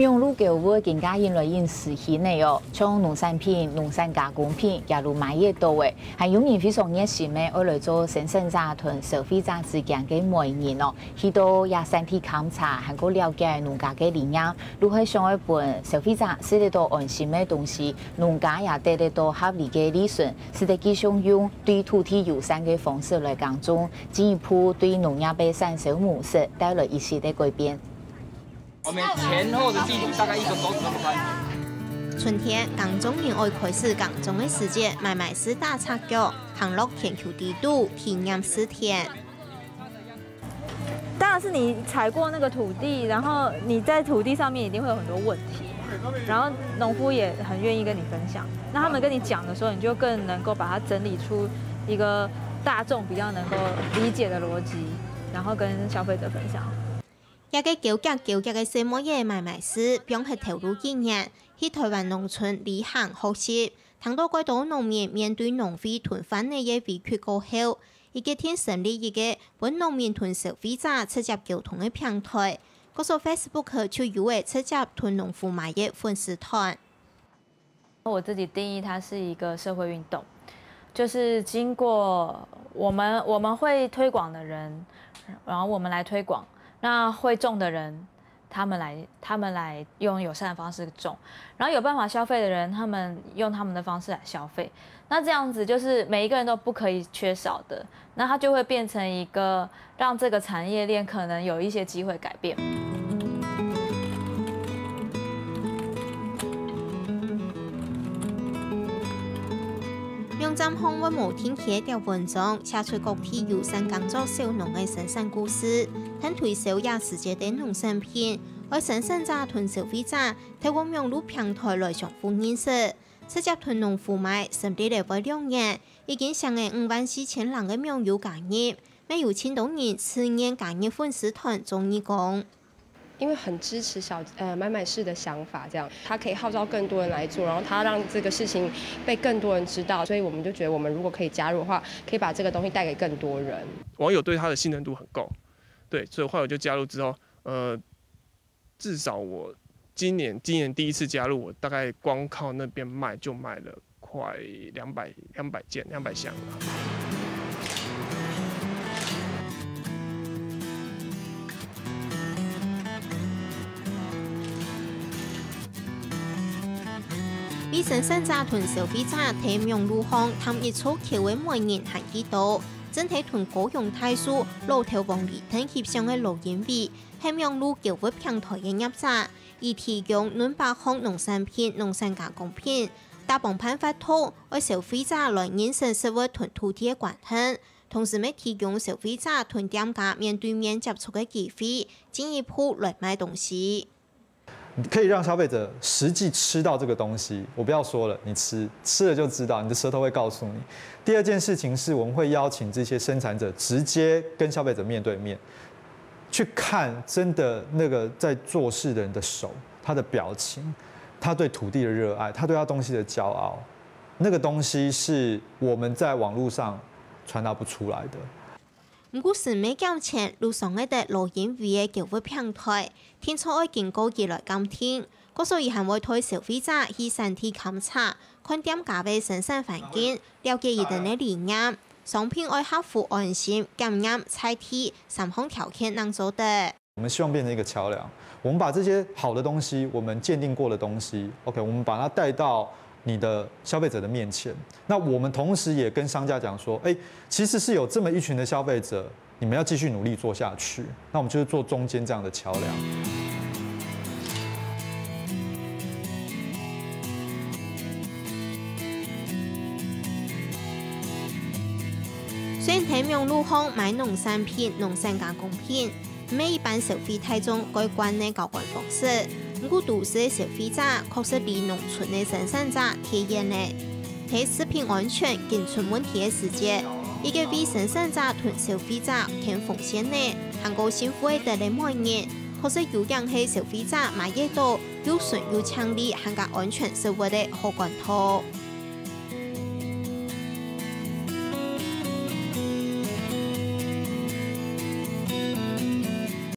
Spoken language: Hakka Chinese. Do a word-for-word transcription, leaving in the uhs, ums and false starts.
網路購物今下引來引時興个哦，像農產品、農產加工品也都買得到誒，還有人非常熱心个，愛來做生產者同消費者之間个媒人哦，去到這產地勘察，還過了解農家个理念，如何想愛分消費者食得到安心个東西，農家也得得到合理个利潤，使得繼續用對土地友善个方式來耕種，進一步對農業个產銷模式帶來一息个改變。 我們前後的距離大概一個溝子那麼寬。春天，耕種人愛開始耕種个時節，麥麥斯打赤腳，行落田坵底肚，體驗實田。當然是你踩過那個土地，然後你在土地上面一定會有很多問題，然後農夫也很願意跟你分享。那他們跟你講的時候，你就更能夠把它整理出一個大眾比較能夠理解的邏輯，然後跟消費者分享。 這个噭遽噭遽个細妹仔麥麥斯，放忒頭路幾年，去臺灣農村旅行學習，聽到蓋多農民面對農會同販仔个委屈過後，佢決定成立一个分農民同消費者直接溝通个平臺，故所Facebook就有个直接同農夫買个粉絲團。 我自己定義它是一個社會運動，就是經過我們，我們會推廣的人，然後我們來推廣，那會種的人，他們來，他們來用友善的方式種，然後有辦法消費的人，他們用他們的方式來消費。那這樣子就是每一個人都不可以缺少的，那它就會變成一個讓這個產業鏈可能有一些機會改變。網站項會無定期个貼文章，寫出各地友善耕作小農个生產故事，同推銷這時節个農產品，愛生產者同消費者透過網路平臺來相互認識，直接同農夫買，成立了會兩年，已經吸引五萬四千人个網友加入，乜有盡多人自願加入粉絲團做義工。 因為很支持小呃麥麥斯的想法，這樣他可以號召更多人來做，然後他讓這個事情被更多人知道，所以我們就覺得我們如果可以加入的話，可以把這個東西帶給更多人。網友對他的信任度很夠，對，所以後來我就加入之後，呃，至少我今年今年第一次加入，我大概光靠那邊賣就賣了快兩百两百件两百箱了。 為生產者同消費者在網路項談一座橋个媒人還幾多，正在同高雄大樹老頭王梨藤翕相个羅英偉，係網路購物平台个業者，佢提供兩百項農產品、農產加工品，打幫辦法度，愛消費者來認識食物同土地个關係，同時乜提供消費者同店家面對面接觸个機會，進一步來買東西。 可以让消费者实际吃到这个东西，我不要说了，你吃吃了就知道，你的舌头会告诉你。第二件事情是，我们会邀请这些生产者直接跟消费者面对面，去看真的那个在做事的人的手，他的表情，他对土地的热爱，他对他东西的骄傲，那个东西是我们在网络上传达不出来的。 毋過食物个價錢，就上會得羅英偉个購物平台，定著愛經過佢來鑑定，故所佢還會帶消費者去產地勘察，看店家个生產環境，了解佢等个理念，商品愛合乎安心、檢驗、在地三項條件正做得。 我们希望变成一个桥梁，我们把这些好的东西，我们鉴定过的东西，OK，我们把它带到你的消费者的面前。那我们同时也跟商家讲说，哎，其实是有这么一群的消费者，你们要继续努力做下去。那我们就是做中间这样的桥梁。 雖然在網路項買農產品、農產加工品，毋係一般消費大眾蓋慣个交換方式，毋過都市个消費者確實離農村个生產者忒遠了。在食品安全緊出問題个時節，一個為生產者同消費者牽紅線个，還過幸福个得來媒人，確實有影係消費者買得到又純又淨俐還過安全食物个好管道。